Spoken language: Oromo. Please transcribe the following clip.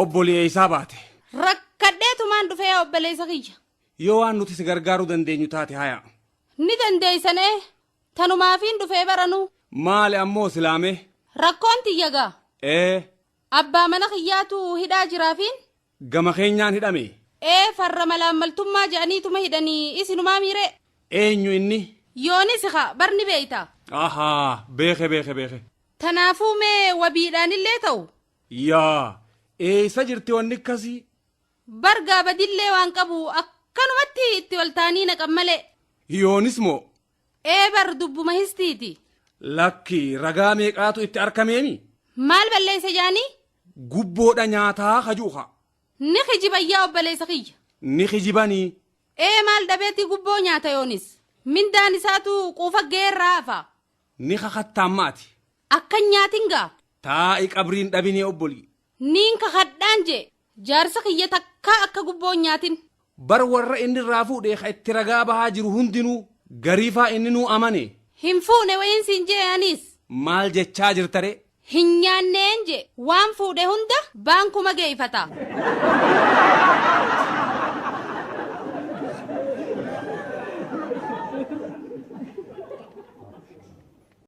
Obbolii eeysaa baate? Rakkadheetumaan dhufe yaa obboleessa kiyya. Yoo waan nuti si gargaaruu dandeenyu taate haya. Ni dandeeysan ee. Tanumaafiin dhufee baranuu. Maali ammoo silaa mee? Rakkoon tiyya gaa. Ee. Abbaa mana kiyyaatu hidhaa jiraafiin. Gama keenyaan hidhame? Ee farra malaammaltummaa je'aniituma hidhanii isinumaa miiree? Eenyu inni? Yoonisi kaa bar ni beeyta. Ahaa beeke beeke beeke. Tanaafuu mee wabiidhaanillee ta'u. Yaa eeysa jirti wanni akkasii? Bar gaa badillee waan qabu akkanumatti itti ol ta'anii naqan malee. Yoonis moo? Ee bar dubbuma histiiti. Lakki ragaa meeqaatu itti arkameemi? Maal balleeyse jaanii? Gubboodha nyaataa ka ju'u ka. Ni kijiban yaa obboleessa kiyya. Ni kijibanii? Ee maal dhabeeti gubboo nyaata yoonis. Mindaan isaatu quufa ga'eerraa hafa. Ni kakattaa amma ati? Akka hin nyaatin gaa. Taa'i qabriin dhabinii obbolii. Niin kakadhaan je'e. Jaarsa kiyya takkaa akka gubboo hin nyaatin. Bar warra inni irraa fuudhe ka itti ragaa bahaa jiru hundinuu gariifaa inninuu amane. Hin fuune wayiin siin je'e aniis. Maal jechaa jirta ree? Hin nyaanneen je'e. Waan fuudhe hunda baankuma geeyfata.